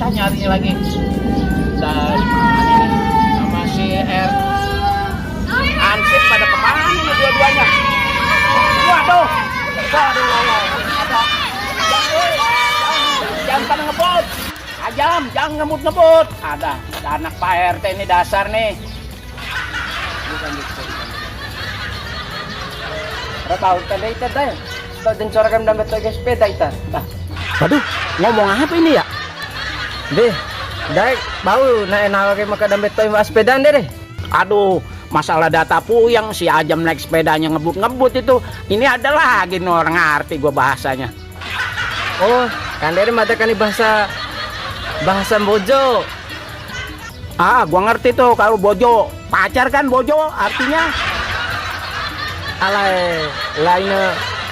susah nyarinya lagi. Dari mana ini? Sama si R. Ansip pada kemana nih dua-duanya? Waduh. Waduh. Ada. Jangan pada ngebut. Ajam, jangan ngebut-ngebut. Ada anak Pak RT ini dasar nih. Ora tahu tanda itu dah. Tahu dencorakan dapat pakai sepeda itu. Waduh, ngomong apa ini ya? Deh, dai bau naik maka dapat pakai sepeda deh. Aduh, masalah data puyang si Ajam naik sepedanya ngebut-ngebut itu. Ini ada lagi nih orang ngerti gua bahasanya. Oh, kan dari mata kan bahasa Bojo. Ah, gua ngerti tuh kalau bojo. Pacar kan bojo artinya. Alay,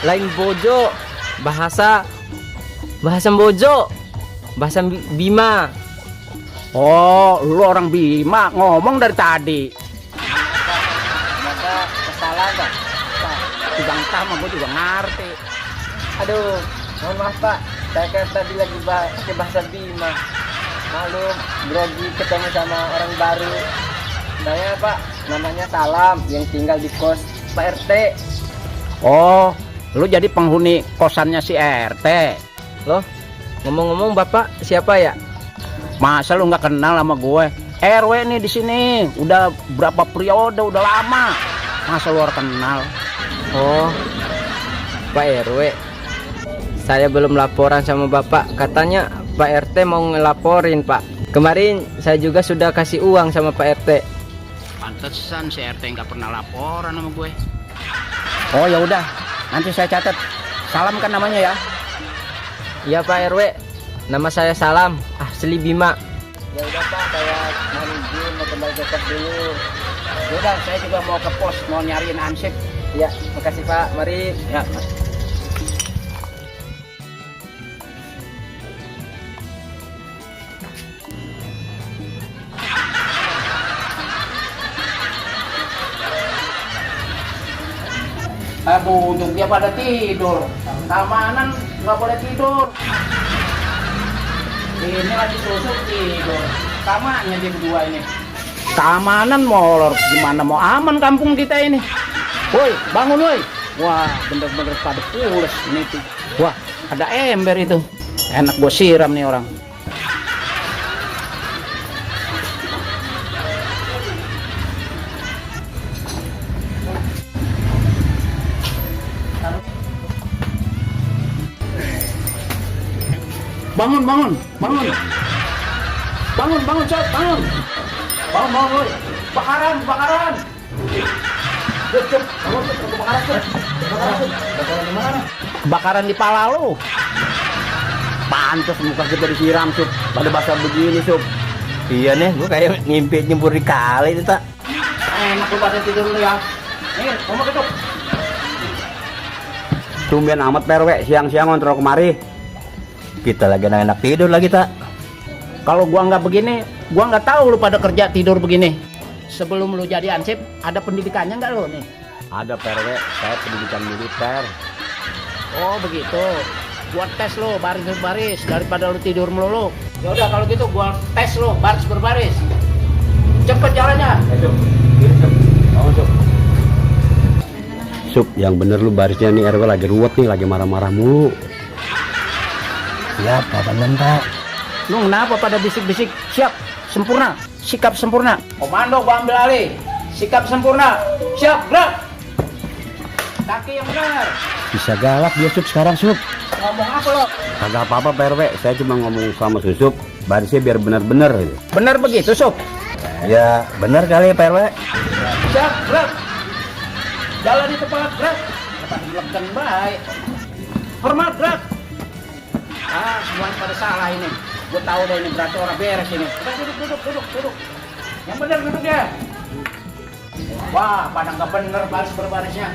lain Bojo. Bahasa Bojo. Bahasa Bima. Oh, lu orang Bima ngomong dari tadi. Maka kesalahan tak? Bang sama gua juga ngerti. Aduh, mohon maaf Pak. Saya kan tadi lagi pakai bahasa Bima. Malu, grogi ketemu sama orang baru. Saya Pak, namanya Salam yang tinggal di kos Pak RT. Oh, lu jadi penghuni kosannya si RT. Loh, ngomong-ngomong Bapak siapa ya? Masa lu nggak kenal sama gue? RW nih di sini. Udah berapa periode, udah lama. Masa lu harus kenal? Oh, Pak RW. Saya belum laporan sama Bapak. Katanya Pak RT mau ngelaporin Pak. Kemarin saya juga sudah kasih uang sama Pak RT. Pantesan si RT nggak pernah laporan sama gue. Oh ya udah, nanti saya catat. Salam kan namanya ya? Iya Pak RW. Nama saya Salam, asli Bima. Ya udah Pak, saya mohon izin mau kembali ke pos dulu. Ya udah, saya juga mau ke pos, mau nyariin Ansip. Ya, makasih Pak. Mari. Ya. Aduh, untung dia pada tidur. Keamanan nggak boleh tidur. Ini lagi susuk tidur. Kamarnya dia berdua ini. Keamanan molor, gimana mau aman kampung kita ini? Woi, bangun woi. Wah, bener-bener pada pules ini tuh. Wah, ada ember itu. Enak gue siram nih orang. Bangun, sob, bangun, woi, bakaran, Cuk, bangun, kebakaran di mana? Kebakaran di pala lu. Pantes muka kita disiram, Cuk, pada basah begini, Cuk. Iya nih, gua kayak ngimpi nyempur di kali itu tak. Enak lu pada tidur lu ya. Nih, ngomong gitu. Tumben amat PRW siang-siang ngontrol kemari. Kita lagi enak tidur lagi tak. Kalau gua nggak begini, gua nggak tahu lu pada kerja tidur begini. Sebelum lu jadi Ansip, ada pendidikannya nggak lu nih? Ada PRW, saya pendidikan militer. Oh begitu. Gua tes lu baris berbaris daripada lu tidur melulu. Ya udah kalau gitu gua tes lu baris berbaris. Cepet jalannya. Sup, yang bener lu barisnya nih RW lagi ruwet nih, lagi marah-marah mulu. Siap, Pak Pak. Lu kenapa pada bisik-bisik? Siap, sempurna, sikap sempurna. Komando gua ambil alih. Sikap sempurna. Siap, gerak. Kaki yang benar. Bisa galak dia Sup sekarang Sup. Ngomong apa lo? Kagak apa-apa PRW, saya cuma ngomong sama Susup, barisnya biar bener-bener gitu. Bener begitu, Sob? Ya bener kali ya PRW. Siap, gerak. Jalan di tempat, gerak. Tempat belakang baik. Hormat, gerak. Ah, semuanya pada salah ini. Gue tahu deh ini berarti orang beres ini. Udah duduk. Yang bener duduk ya. Wah, pada nggak bener baris berbarisnya.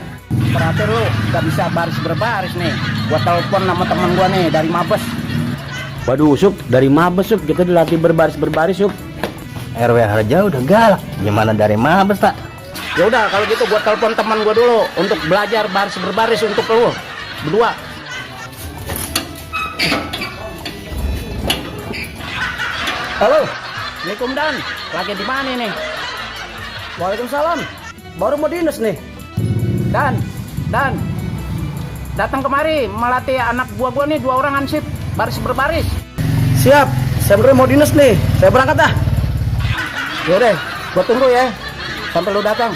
Berarti lu nggak bisa baris berbaris nih. Gua telepon sama teman gua nih dari Mabes. Waduh Sup, dari Mabes Sup, kita dilatih berbaris-berbaris Sup. RW Harja udah galak, gimana dari Mabes tak? Ya udah kalau gitu gua telepon teman gua dulu untuk belajar baris berbaris untuk lu berdua. Halo, Assalamualaikum Dan. Lagi di mana nih? Waalaikumsalam. Baru mau dinas nih. Dan, datang kemari melatih anak buah gua nih 2 orang ansip baris berbaris. Siap. Saya bener mau dinas nih. Saya berangkat dah. Yaudah, gua tunggu ya sampai lu datang.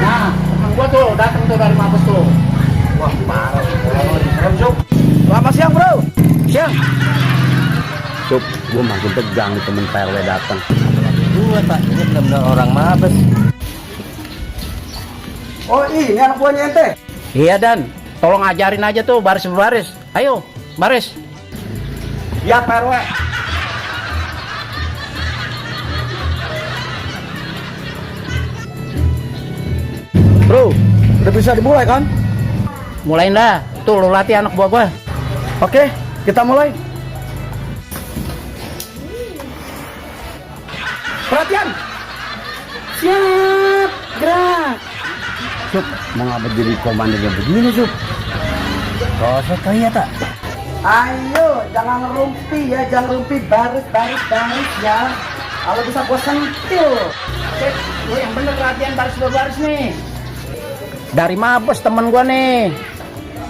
Nah, teman gua tuh datang tuh dari Mabes tuh. Wah, parah. Selamat siang, Bro. Siang. Sup, gue makin tegang nih temen PRW datang. Gue tak, ini benar-benar orang Mabes. Oh, ini anak buahnya ente. Iya, Dan. Tolong ajarin aja tuh baris berbaris. Ayo, baris. Ya, PRW. Bro, udah bisa dimulai kan? Mulain dah. Tuh, lu latih anak buah gua. Oke, kita mulai. Perhatian. Siap, gerak. Sup, mau ngapa jadi komandannya begini, Sup? Kosong kali ya, tak? Ayo, jangan ngerumpi ya, jangan rumpi, baris ya. Kalau bisa gua sentil. Oke, lu yang bener latihan baris berbaris nih. Dari Mabes temen gua nih.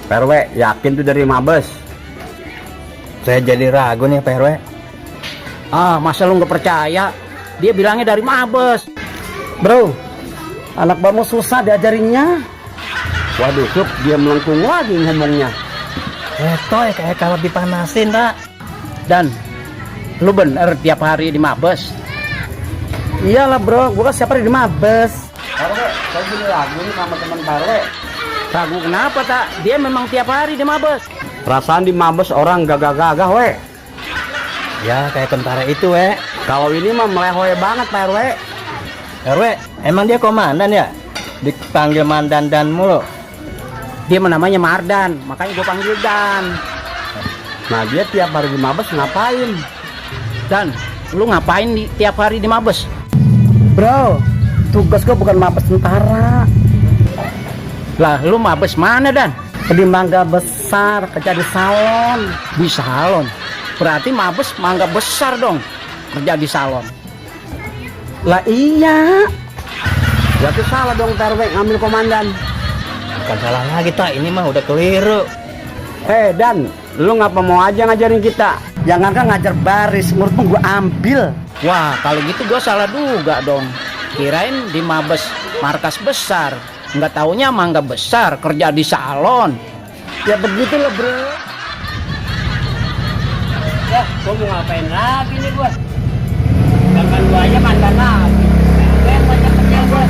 PRW, yakin tuh dari Mabes? Saya jadi ragu nih, PRW. Ah, masa lu nggak percaya? Dia bilangnya dari Mabes. Bro, anak bamu susah diajarinnya. Waduh, Sup, dia melengkung lagi ngomongnya. Toy kayak kalau dipanasin, Pak. Dan, lu bener tiap hari di Mabes? Iyalah bro, gua kan setiap hari di Mabes. PRW, saya jadi ragu nih sama teman PRW. Ragu kenapa tak? Dia memang tiap hari di Mabes. Perasaan di Mabes orang gagah-gagah, we. Ya, kayak tentara itu, we. Kalau ini mah melehoy banget, PRW. RW, emang dia komandan ya? Dipanggil Mandan Dan mulu. Dia namanya Mardan, makanya gue panggil Dan. Nah, dia tiap hari di Mabes ngapain? Dan, lu ngapain tiap hari di Mabes? Bro, tugas gue bukan Mabes tentara. Lah, lu Mabes mana, Dan? Di Mangga Besar, kerja di salon. Di salon? Berarti Mabes Mangga Besar dong, kerja di salon. Lah iya. Berarti salah dong PRW ngambil komandan. Bukan salah lagi, tak. Ini mah udah keliru. Dan, lu ngapa mau aja ngajarin kita? Jangan kan ngajar baris, menurutmu gue ambil. Wah, kalau gitu gue salah duga dong. Kirain di Mabes markas besar, nggak taunya Mangga Besar, kerja di salon. Ya begitulah bro. Ya, gue mau ngapain lagi nih gue? Bahkan gue aja mantan lagi. Banyak kerja gue.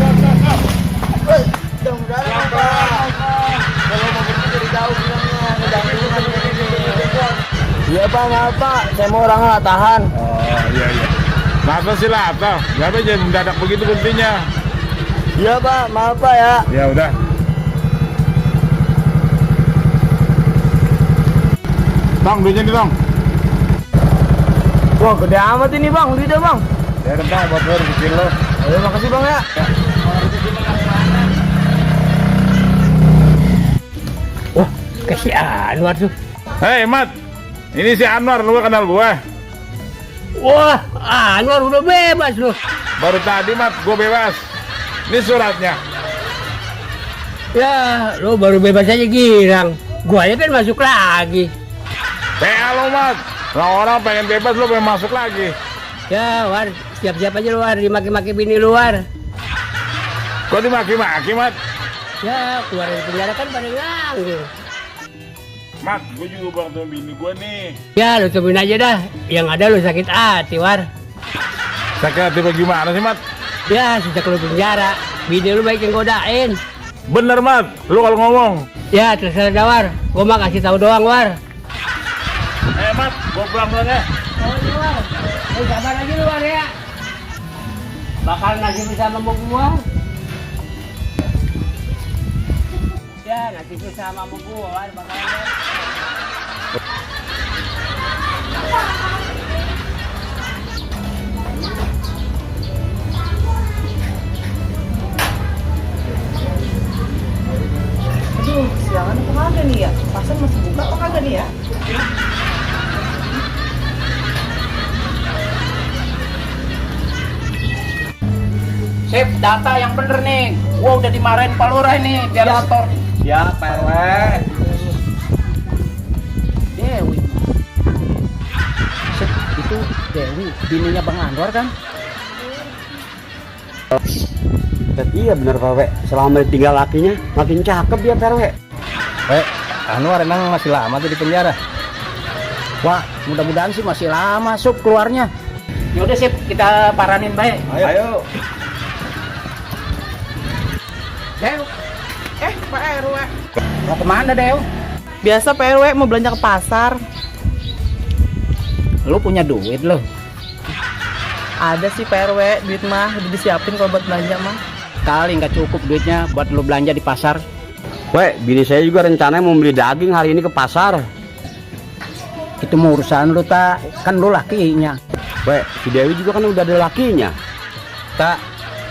Kalau mau pergi dari jauh bilangnya, ngedangdutan Iya Pak, maaf Pak, saya mau orang nggak tahan. Oh iya. Kenapa sih lah, Pak? Kenapa jangan mendadak begitu berhentinya? Iya Pak, maaf Pak ya. Ya udah. Bang, duitnya nih bang. Wah gede amat ini Bang, duitnya Bang. Ya udah bang, buat lo rezeki lo. Ayo makasih Bang ya. Wah, kasih Anwar tuh. Hei Mat, ini si Anwar, lu kenal gue? Wah, Anwar udah bebas loh. Baru tadi Mat, gue bebas. Ini suratnya. Ya, lo baru bebas aja girang. Gua aja kan masuk lagi. Lo Mat, orang pengen bebas, lo pengen masuk lagi. Ya, War, siap-siap aja lu, War, dimaki-maki bini luar. Kok dimaki-maki Mat? Ya, keluar dari penjara kan pada nganggur. Mat, gue juga bang temen bini gue nih. Ya, lu cobain aja dah. Yang ada lu sakit hati, War. Sakit hati bagaimana sih Mat? Ya, sejak lu penjara, bini lu baik yang godain. Bener Mat, lu kalau ngomong. Ya, terserah dah, War. Gua mah kasih tahu doang, War. Mat, gue pulang dulu ya. Oh, iya, War. Sabar aja lu, War, ya. Bakal nasib bersama sama gua. Ya, nasib bersama sama gua, War, bakalan. Aduh, siangan kemana nih ya? Pasar masih buka apa kagak nih ya? data yang bener nih. Gua udah dimarahin Pak Lurah nih biar setor. Ya, Pak RW. Dewi. Sip, itu Dewi, bininya Bang Anwar kan? Iya bener Pak RW. Selama tinggal lakinya makin cakep dia Pak RW. Anwar emang masih lama tuh di penjara. Wah, mudah-mudahan sih masih lama Sup keluarnya. Yaudah Sip, kita paranin baik. Ayo. Dew. Pak RW. Mau kemana Dew? Biasa Pak RW mau belanja ke pasar. Lu punya duit lo? Ada sih Pak RW, duit mah udah disiapin kalau buat belanja mah. Kali nggak cukup duitnya buat lu belanja di pasar. Bini saya juga rencananya mau beli daging hari ini ke pasar. Itu mau urusan lu tak, kan lu lakinya. Si Dewi juga kan udah ada lakinya. Tak,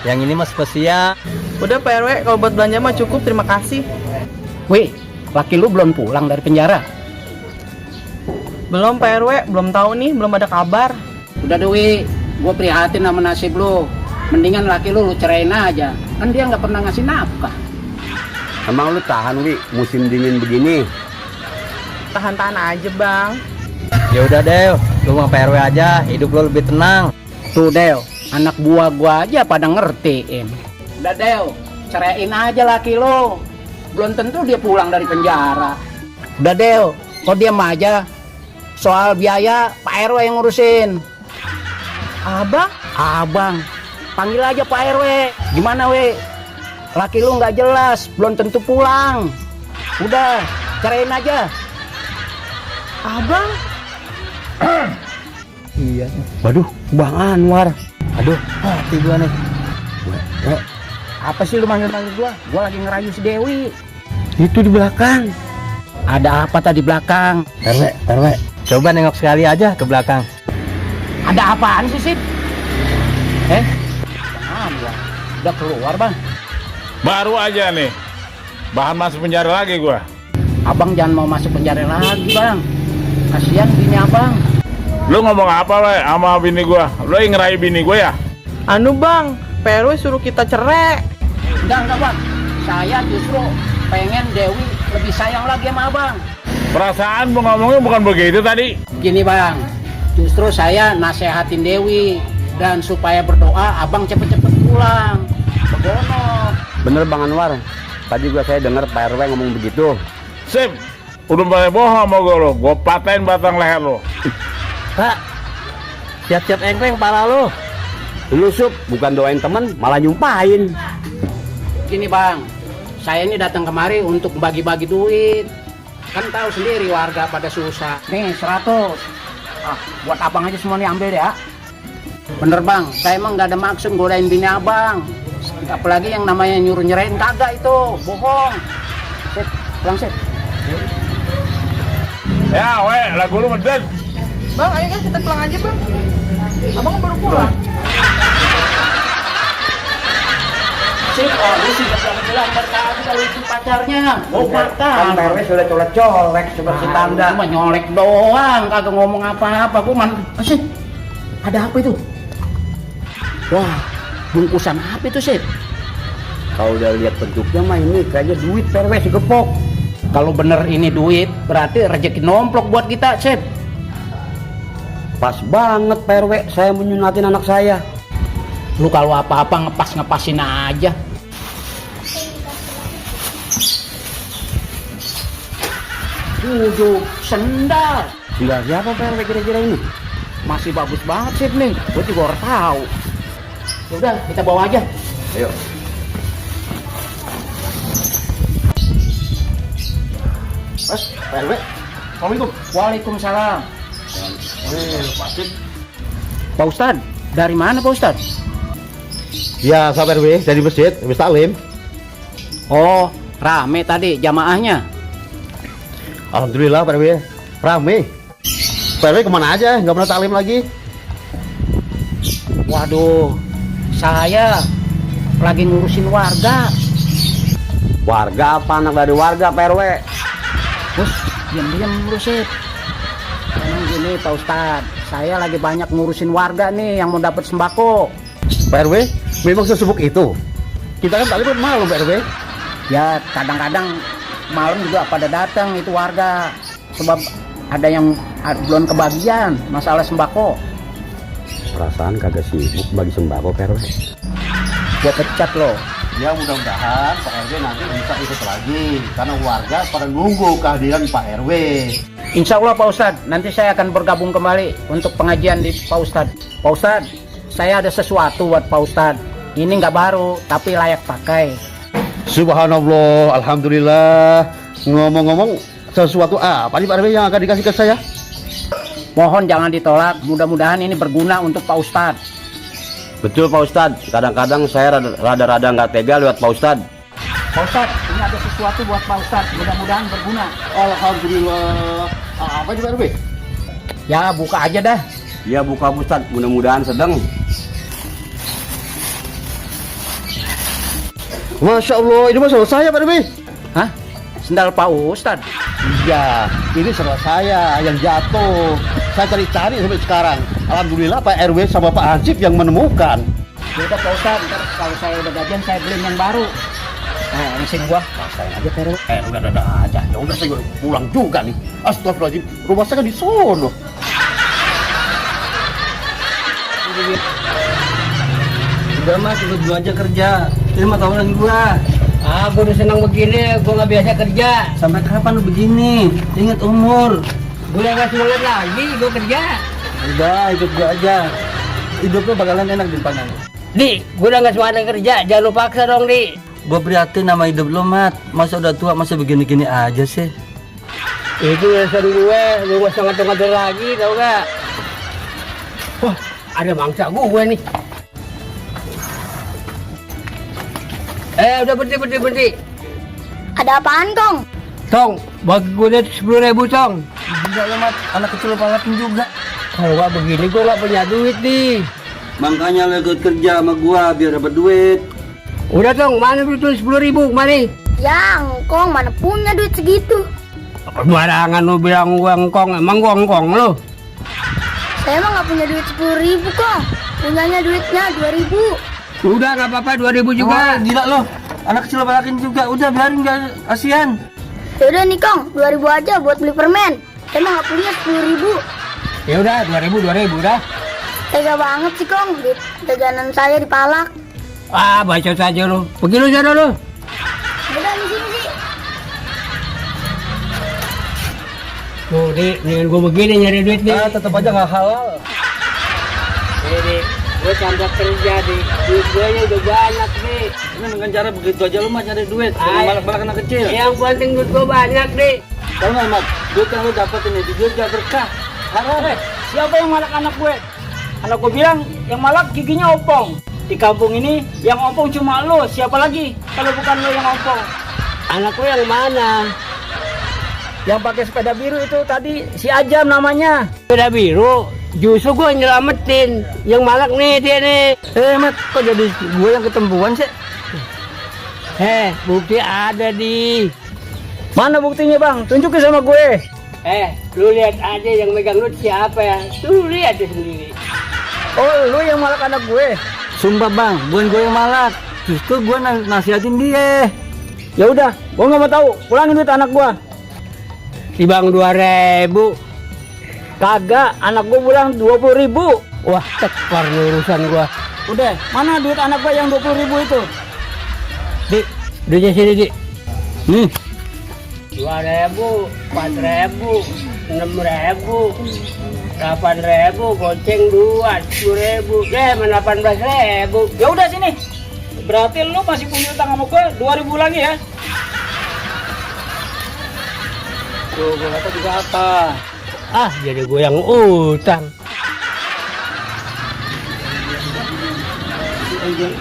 yang ini mas spesial. Udah Pak RW, kalau buat belanja mah cukup, terima kasih. Wih, laki lu belum pulang dari penjara? Belum Pak RW, belum tahu nih, belum ada kabar. Udah Dewi, gue prihatin sama nasib lu. Mendingan laki lu ceraiin aja, kan dia nggak pernah ngasih nafkah. Emang lu tahan musim dingin begini? Tahan-tahan aja Bang. Ya udah Dew, lu sama Pak RW aja, hidup lu lebih tenang. Tuh Dew, anak buah gua aja pada ngertiin. Udah Dew, ceraiin aja laki lu. Belum tentu dia pulang dari penjara. Udah Dew, kok diam aja. Soal biaya Pak RW yang ngurusin. Abang, panggil aja Pak RW. Gimana we? Laki lu nggak jelas, belum tentu pulang. Udah, ceraiin aja. Abang? Iya. Waduh, Bang Anwar. Aduh, Hati gua nih. Apa sih lu manggil-manggil gua? Gua lagi ngerayu si Dewi. itu di belakang. Ada apa tadi belakang? RW. Coba nengok sekali aja ke belakang. Ada apaan sih, Sip? Bang Anwar. Udah keluar, Bang. Baru aja nih. Bahan masuk penjara lagi gua. Abang jangan mau masuk penjara lagi, Bang. Kasihan bini Abang. Lu ngomong apa we sama bini gua? Lu yang ngerayu bini gua ya? Anu Bang, Pak RW suruh kita cerai. Enggak, Bang. Saya justru pengen Dewi lebih sayang lagi sama Abang. Perasaan lu ngomongnya bukan begitu tadi. Gini, Bang. Justru saya nasehatin Dewi dan supaya berdoa Abang cepet-cepet pulang. Begono. Bener Bang Anwar. Tadi juga saya dengar Pak RW ngomong begitu. Sip, udah banyak bohong sama gua lo. Gua patahin batang leher lo. Pak, siap-siap engkleng pala lu. Lu Sup, bukan doain temen, malah nyumpahin. Gini, Bang. Saya ini datang kemari untuk bagi-bagi duit. Kan tahu sendiri warga pada susah. Nih 100. Buat Abang aja semua nih, ambil ya. Bener Bang, saya emang nggak ada maksud godain bini Abang. Apalagi yang namanya nyuruh-nyerahin, kagak itu, bohong. Sip, pulang Sip. Ya we, lagu lu medit. Bang, ayo kan kita pulang aja Bang. Abang kan baru pulang. Sip, lu sih gak bilang berkali kalau itu pacarnya. Oh, Kan makan. Pak RW sudah colek-colek seperti tanda. Cuma nyolek doang, kagak ngomong apa-apa. Gua Sip, ada apa itu? Wah, bungkusan apa itu, Sip? Kalau udah lihat bentuknya mah ini kayaknya duit Pak RW segepok. Kalau bener ini duit, berarti rezeki nomplok buat kita, Sip. Pas banget Pak RW, saya menyunatin anak saya. Lu kalau apa-apa ngepas-ngepasin aja. Sendal. Enggak siapa Pak RW kira-kira ini? Masih bagus banget Sip nih. Gue juga harus tahu. Yaudah, kita bawa aja. Ayo. Pak RW. Assalamualaikum. Waalaikumsalam. Pak Ustadz, dari mana Pak Ustadz? Ya, Pak RW dari masjid, habis taklim. Oh, rame tadi jamaahnya. Alhamdulillah Pak RW, rame. Pak RW kemana aja? Nggak pernah taklim lagi? Waduh, saya lagi ngurusin warga. Warga apa anak dari warga Pak RW? Bos, diam-diam ngurusin. Emang gini Pak Ustadz, saya lagi banyak ngurusin warga nih yang mau dapat sembako. Pak RW, memang sesibuk itu. Kita kan kali malu Pak RW. Ya kadang-kadang malam juga pada datang itu warga. Sebab ada yang belum kebagian masalah sembako. Perasaan kagak sibuk bagi sembako Pak RW. Gua pecat lo. Ya mudah-mudahan Pak RW nanti bisa ikut lagi. Karena warga pada nunggu kehadiran Pak RW. Insya Allah Pak Ustadz, nanti saya akan bergabung kembali untuk pengajian di Pak Ustadz. Pak Ustadz, saya ada sesuatu buat Pak Ustadz. Ini nggak baru, tapi layak pakai. Subhanallah, alhamdulillah. Ngomong-ngomong, sesuatu apa nih Pak RW yang akan dikasih ke saya? Mohon jangan ditolak, mudah-mudahan ini berguna untuk Pak Ustadz. Betul Pak Ustadz, kadang-kadang saya rada-rada nggak tega lewat Pak Ustadz. Pak Ustadz, ini ada sesuatu buat Pak Ustadz, mudah-mudahan berguna. Alhamdulillah. Apa nih Pak RW? Ya buka aja dah. Ya buka Pak Ustadz, mudah-mudahan sedang. Masya Allah, ini masalah saya Pak RW. Hah? Sendal Pak Ustadz? Iya, ini salah saya yang jatuh. Saya cari-cari sampai sekarang. Alhamdulillah Pak RW sama Pak Hansip yang menemukan. Yaudah Pak Ustadz, ntar kalau saya udah gajian saya beliin yang baru. Nah, ini sini gua. Rasain aja Pak RW. Udah ada aja. Ya udah saya pulang juga nih. Astagfirullahaladzim, rumah saya kan di sono. Udah mas, ikut gua aja kerja. Terima tawaran gua. Ah, gua udah senang begini, gua nggak biasa kerja. Sampai kapan lu begini? Ingat umur. Gua udah nggak semangat lagi, gua kerja. Udah, ikut gua aja. Hidup lu bakalan enak di depan nanti. Di, gua udah nggak semangat kerja, jangan lu paksa dong, Di. Gua prihatin sama hidup lu, Mat. Masa udah tua, masa begini-gini aja sih? Itu urusan gue, lu gak usah ngatur-ngatur lagi, tau gak? Wah, ada mangsa gue nih. Udah berhenti. Ada apaan, Kong? Tong, bagi gue deh 10.000, Tong. Enggak lah, Mat. Anak kecil palakin juga. Kalau gak begini, gue gak punya duit, nih. Makanya lo ikut kerja sama gue, biar dapat duit. Udah, Tong. Mana duit 10.000, kemari? Ya, Kong, mana punya duit segitu? Barangan lo bilang gue engkong, emang gue engkong lo? Saya emang gak punya duit 10.000, Kong. Punyanya duitnya 2.000. Udah, gak apa-apa, 2.000 juga. Wah, gila lo. Anak kecil palakin juga. Udah, biarin, gak kasihan. Yaudah nih, Kong. 2.000 aja buat beli permen. Saya emang gak punya 10.000. Ya udah, 2.000 udah. Tega banget sih, Kong. Duit dagangan saya dipalak. Ah, baca saja lo. Pergi lo sana lo. Udah, di sini sih. Tuh, Dik, dengan gue begini nyari duit nih. Ah, tetap aja gak halal. Dik, gue tambah kerja, Dik. Duit gue udah banyak, Dik. Ini dengan cara begitu aja lu mah nyari duit. Balak-balak anak kecil. Yang penting duit gue banyak, Dik. Tahu nggak, Mat? Duit yang lu dapet ini, duit gak berkah. Haram. Siapa yang malak anak gue? Anak gue bilang yang malak giginya opong. Di kampung ini yang opong cuma lo. Siapa lagi kalau bukan lo yang opong? Anak gue yang mana? Yang pakai sepeda biru itu tadi si Ajam namanya. Sepeda biru? Justru gue nyelamatin. Yang malak nih dia nih. Mat, kok jadi gue yang ketempuan sih? Bukti ada di. Mana buktinya bang? Tunjukin sama gue. Lu lihat aja yang megang lu siapa ya? Lu lihat aja sendiri. Oh, lu yang malak anak gue? Sumpah bang, bukan gue yang malak. Justru gue nasihatin dia. Ya udah, gue nggak mau tahu. Pulangin duit anak gue. Si bang 2.000. Kagak, anak gue bilang 20.000. Wah, tekor urusan gue. Udah, mana duit anak gue yang 20.000 itu? Dik, duitnya sini, Dik. 2.000, 4.000, 6.000, 8.000, goceng 2, 10.000, mana 18.000. Ya udah sini. Berarti lu masih punya utang sama gue 2.000 lagi ya? Tuh, gue kata juga apa? Jadi gue yang utang.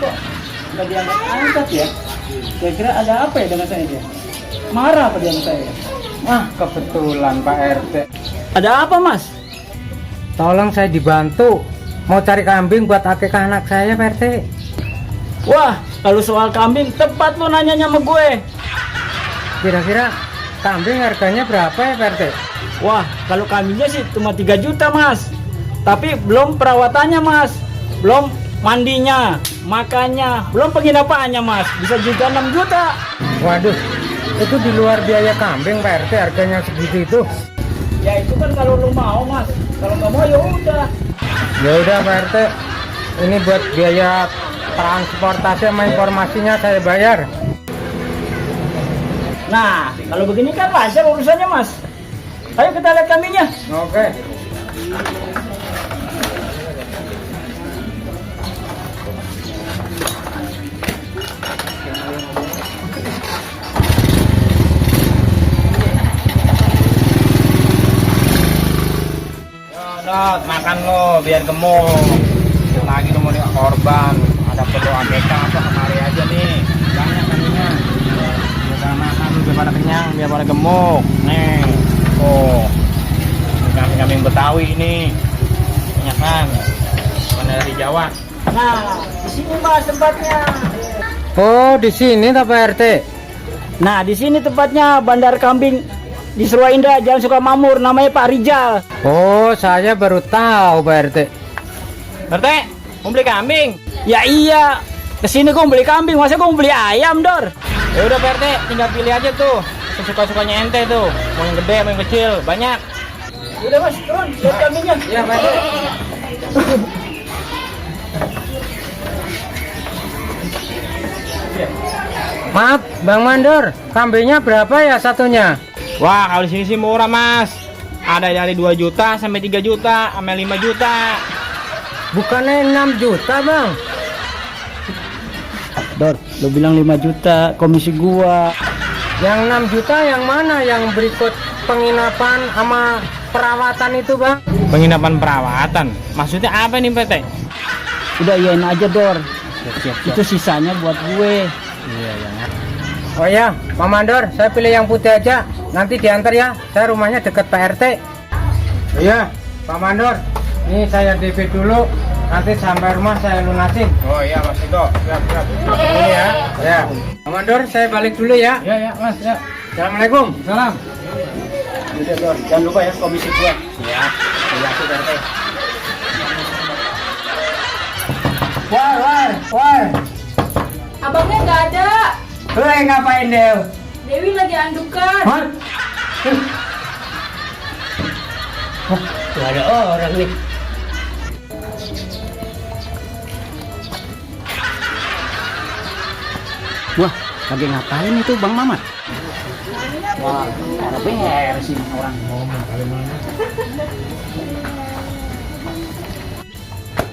Kok nggak diangkat ya? Kira-kira ada apa ya dengan saya dia? Marah apa dia sama saya? Kebetulan Pak RT. Ada apa mas? Tolong saya dibantu. Mau cari kambing buat akikah anak saya Pak RT. Wah, kalau soal kambing tepat lu nanyanya sama gue. Kira-kira kambing harganya berapa ya Pak RT? Wah, kalau kambingnya sih cuma 3 juta mas. Tapi belum perawatannya mas. Belum mandinya, makannya, belum penginapannya mas, bisa juga 6 juta. Waduh, itu di luar biaya kambing Pak RT, harganya segitu itu. Ya itu kan kalau lu mau mas, kalau nggak mau ya udah. Ya udah Pak RT, ini buat biaya transportasi sama informasinya saya bayar. Nah, kalau begini kan lancar urusannya mas. Ayo kita lihat kambingnya. Oke. Dot, makan lo biar gemuk. Lagi lo mau korban, ada perlu ABK apa kemari aja nih. Banyak kambingnya. Kita makan biar pada kenyang, biar pada gemuk. Nih, oh, kambing-kambing Betawi ini, banyak kan? Mana dari Jawa? Nah, di sini mas tempatnya. Oh, di sini tak Pak RT? Nah, di sini tempatnya Bandar Kambing di Serua Indah, Jalan Sukamamur, namanya Pak Rijal. Oh, saya baru tahu Pak RT. RT, mau beli kambing? Ya iya, kesini gua mau beli kambing, masa gua mau beli ayam, Dor? Ya udah Pak RT, tinggal pilih aja tuh. Sesuka-sukanya ente tuh. Mau yang gede, mau yang kecil, banyak. Udah mas, turun, lihat kambingnya. Ya Pak RT. Maaf, Bang Mandor, kambingnya berapa ya satunya? Wah, kalau di sini sih murah, Mas. Ada dari 2 juta sampai 3 juta, sampai 5 juta. Bukannya 6 juta, Bang? Dor, lu bilang 5 juta komisi gua. Yang 6 juta yang mana? Yang berikut penginapan sama perawatan itu, Bang? Penginapan perawatan. Maksudnya apa nih, PT? Udah iyain aja, Dor. Itu sisanya buat gue. Oh ya, Pak Mandor, saya pilih yang putih aja. Nanti diantar ya. Saya rumahnya dekat Pak RT. Iya, Pak Mandor. Ini saya DP dulu. Nanti sampai rumah saya lunasin. Oh iya, Mas Ito. Siap. Ini ya. Ya. Pak Mandor, saya balik dulu ya. Ya, Mas, ya. Assalamualaikum. Salam. Udah, Dor. Jangan lupa ya komisi gua. Ya. Iya, tuh RT. War. Abangnya nggak ada. Hei, ngapain, Dew? Dewi lagi andukan. Hah? Gak ada orang nih. Wah, lagi ngapain itu Bang Mamat? Wah, ada beres sih orang ngomong kali mana.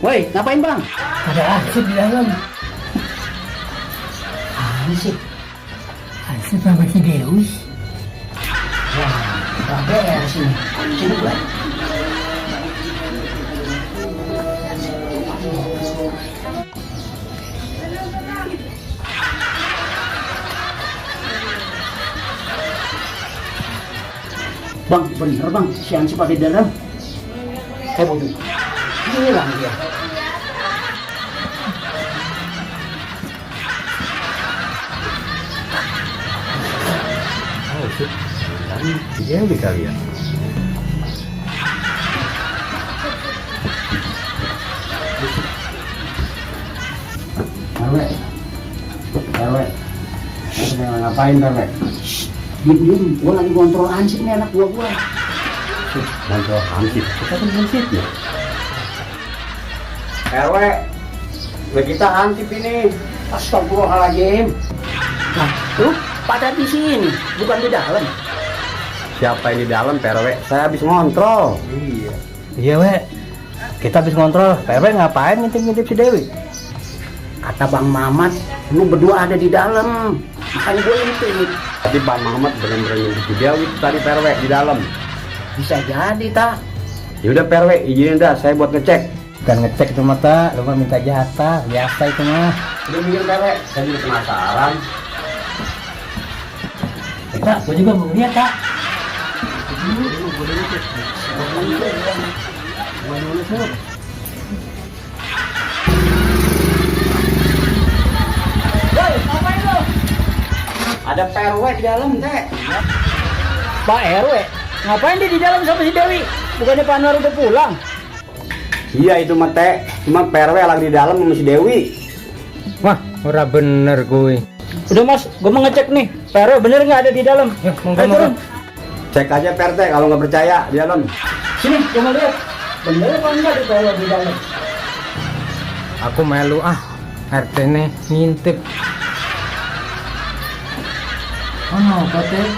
Woi, ngapain Bang? Ada arsip di dalam. Arsip. Arsip sama si Dewi. Wah, ada beres ini. Sini Bang. Bang, bener bang, si Ansip ada di dalam. Saya bodoh. Hilang dia. Oh, itu Dewi kali ya. Perwe. Ngapain Perwe? Diem, gua lagi kontrol Ansip nih anak gua. Kontrol hansip. Kita kan hansipnya. RW, kita Ansip ini. Astagfirullahaladzim. Nah, lu pada di sini, bukan di dalam. Siapa yang di dalam, PRW? Saya habis ngontrol. Iya, we. Kita habis ngontrol. PRW ngapain ngintip-ngintip si Dewi? Kata Bang Mamat, lu berdua ada di dalam. Makanya gue intip. Tadi Bang Mamat bener-bener ngintip si Dewi tadi PRW di dalam. Bisa jadi, tak? Yaudah PRW, izinin dah saya buat ngecek. Bukan ngecek itu mata, lu mah minta jatah, biasa itu mah. Udah mikir PRW, saya juga penasaran. Kak, gua juga mau lihat, Kak. Woi, ngapain lu? Ada PRW di dalam, Teh. Pak RW, ngapain dia di dalam sama si Dewi? Bukannya Pak Anwar udah pulang? Iya itu mah teh, cuma PRW lagi di dalam sama si Dewi. Wah, ora bener gue. Udah mas, gue mau ngecek nih. PRW bener nggak ada di dalam? Ya, monggo, Ayo, monggo. turun. Cek aja PRT kalau nggak percaya di dalam. Sini, gue mau lihat. Bener apa enggak di PRW di dalam? Aku melu RT nih ngintip. Oh no, teh.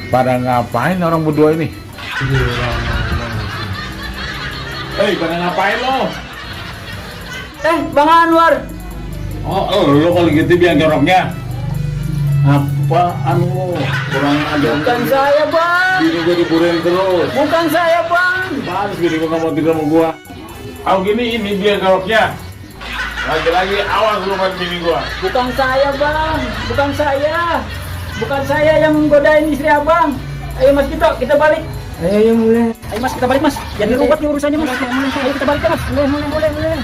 Pada ngapain orang berdua ini? Hei, pada ngapain lo? Bang Anwar. Oh, lo kalau gitu biar joroknya. Apaan lo? Kurang ajar. Bukan saya bang. Bini gue diburuin terus. Bukan saya bang. Males bini gue gak mau tidur sama gua. Au gini ini biar joroknya. Lagi-lagi awas lu main bini gua. Bukan saya bang. Bukan saya. Bukan saya yang menggodain istri abang. Ayo mas kita balik. Ayo mulai. Ayo mas kita balik mas. Jadi ruwet nih urusannya mas. Ayo kita balik ya mas. Mulai.